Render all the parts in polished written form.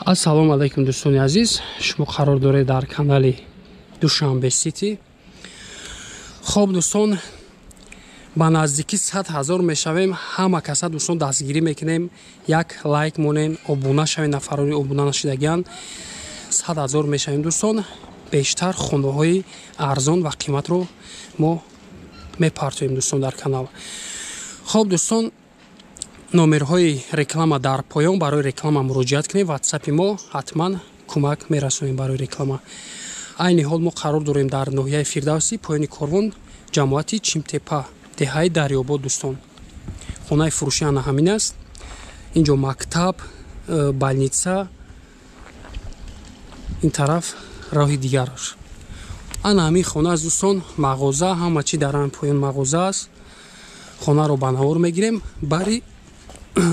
Ассалому алайкум дӯстони азиз, шумо қарор доред дар канали Душанбе Сити. Хоб дӯстон, ба наздикӣ 100 000 мешавем. Ҳама каса дӯстон дастгирӣ мекунем, як лайк монем, обуна шавем, нафарони обуна нашидагиан. 100 000 мешавем дӯстон. Бештар хонаҳои арзон ва қиматро мо мепартоем дӯстон дар канал. Хоб дӯстон, номерҳои реклама дар поён, барои реклама муроҷиат кунед. WhatsApp-и мо ҳатман кӯмак мерасонем барои реклама. Айни ҳол мо қарор дорем дар ноҳияи Фирдавсӣ, поёни корвон, ҷамоати Чимтепа, деҳаи Дарёбод дӯстон. Хонаи фурӯшӣ ана ҳамин аст. Инҷо мактаб, больница, ин тараф роҳи дигараш. Ана ҳамин хона аст дӯстон, мағоза, ҳама чи дар ҳамин поён мағоза аст. Хонаро ба навор мегирем, бари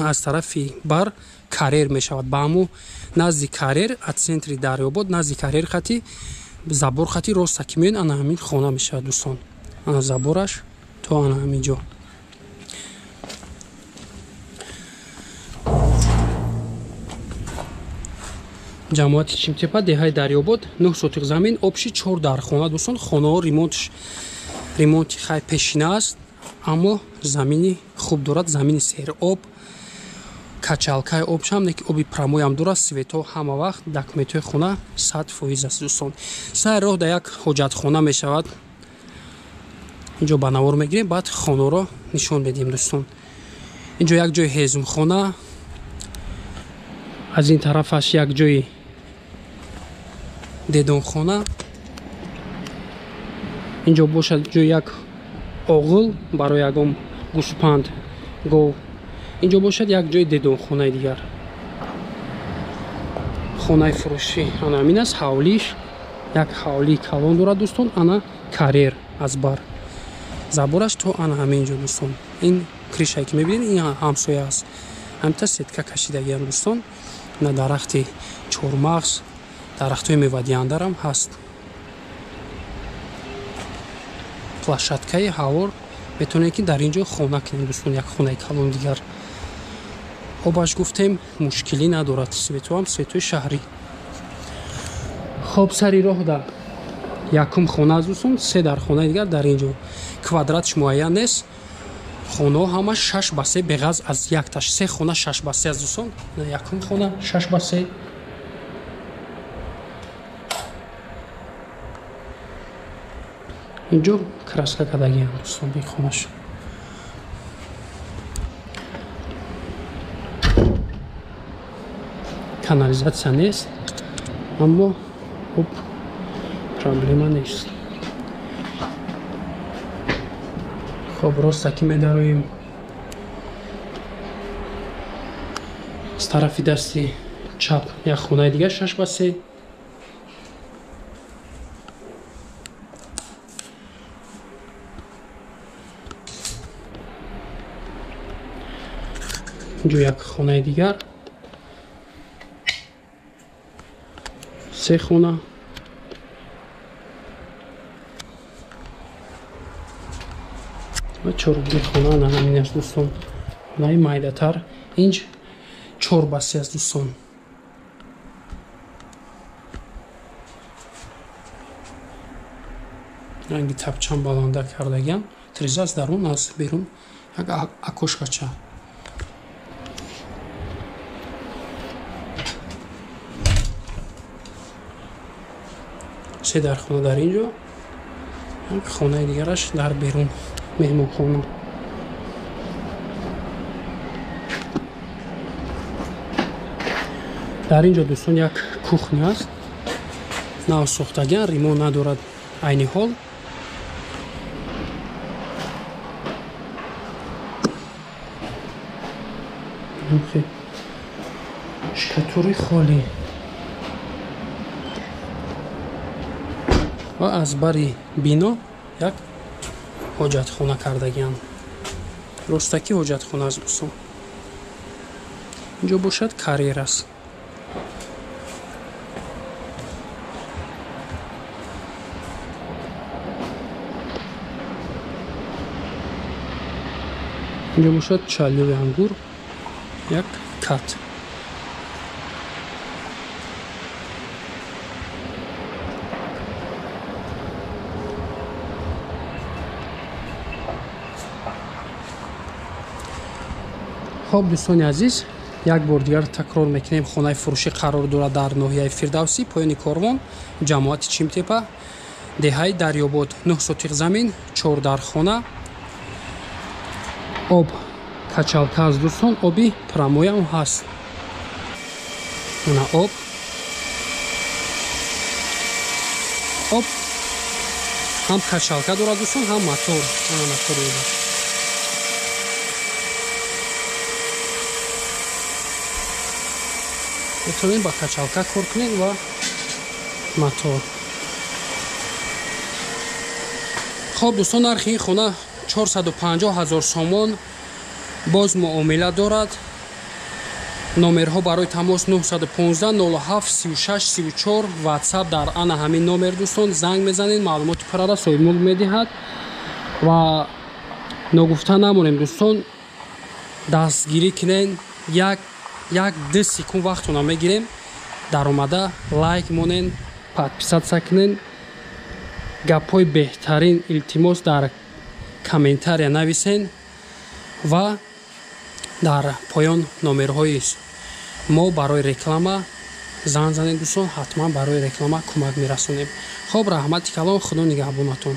аз тарафи бар карьер мешавад. Ба ҳаму назди карьер, аз центри Дарёбод, назди карьер хати забор хати роста ки меояд, ана ҳамин хона мешавад дӯстон. Ана забораш то ана ҳамин ҷо. Ҷамоати Чимтепа, деҳаи Дарёбод, 9 сотиқ замин, обши 4 дархона дӯстон. Хонаҳо ремонти хай пешина аст, аммо замини хуб дорад, замини сероб, качалкаи обшам, неки оби прамоям дорад, светҳо ҳама вақт, документҳои хона 100% аст дӯстон. Сари роҳ дар як ҳоҷатхона мешавад. Инҷо ба навор мегирем, баъд хонаро нишон медиҳем дӯстон. Инҷо як ҷои ҳезумхона, аз ин тарафаш як ҷои дедонхона, инҷо бошад ҷои як оғил барои ягон гӯспанд, гов. Инҷо бошад як ҷои дедонхонаи дигар. Хонаи фурӯшӣ ана ҳамин аст. Ҳавлиш як ҳавлии калон дорад дӯстон. Ана карьер аз бар, забораш то ана ҳамин ҷо дӯстон. Ин кришае ки мебинед, ин ҳамсоя аст. Ҳамта сетка кашидагиам дӯстон. На дарахти чормағз, дарахтҳои мевадиҳандарам ҳаст. Площадкаи ҳавор метавонед ки дар ин ҷо хона кунем дӯстон, як хонаи калон дигар. Обаш гуфтем мушкилӣ надорад, светҳоам светҳои шаҳрӣ. Хоб, сари роҳ дар якум хона аст дӯстон, се дар хонаи дигар дар ин ҷо. Квадратш муайян нест. Хонаҳо ҳама 6 ба 3, беғаз аз якташ. Се хона 6 ба 3 аст дӯстон. Якум хона 6 ба 3. Инҷо краска кардагиам дӯстон бихонаш. Канализатсия нест, аммо об проблема нест. Хоб, роста ки медароем аз тарафи дасти чап як хонаи дигар 6 ба 3. Инҷо як хонаи дигар, се хона. Ва чорумин хона ана ҳамин аст дӯстон. Хонаи майдатар, инҷ 4 ба 3 аст дӯстон. Ранги тапчан баланда кардагиам, тиреза аз дарун, аз берун як окошкача. Се дархона дар ин ҷо, як хонаи дигараш дар берун, меҳмонхона. Дар ин ҷо дӯстон як кухня аст, нав сохтагиан, ремонт надорад айни ҳол. Шкатури холӣ ва аз бари бино як ҳоҷатхона кардагианд. Ростакӣ ҳоҷатхона аст дӯстон. Инҷо бошад карьер аст. Инҷо бошад чалёви ангур, як кат. Хоб, дӯстони азиз, як бор дигар такрор мекунем, хонаи фурӯшӣ қарор дорад дар ноҳияи Фирдавсӣ, поёни Корвон, ҷамоати Чимтепа, деҳаи Дарёбод. 9 сотиқ замин, 4 дархона, об качалка аст, дӯстон, оби прамоям ҳаст. Ана об, об ҳам качалка дорад, дӯстон, ҳам мотор. Ана мотори оба. Метавонед ба качалка кор кунед ва мотор. Хоб, дӯстон, нархи ин хона 450 000 сомон, боз муомила дорад. Номерҳо барои тамос 915 07 36 34, WhatsApp дар ана ҳамин номер, дӯстон, занг мезанед, маълумоти пуррара соҳибмулк медиҳад. Ва ногуфта намонем, дӯстон, дастгирӣ кунед, як ду секунд вақтона мегирем, даромада лайк монен, подписаться кунен, гапҳои беҳтарин илтимос дар комментария нависен ва дар поён номерҳои мо барои реклама занг занед, дӯстон, ҳатман барои реклама кӯмак мерасонем. Хоб, раҳмати калон, худо нигаҳбонатон.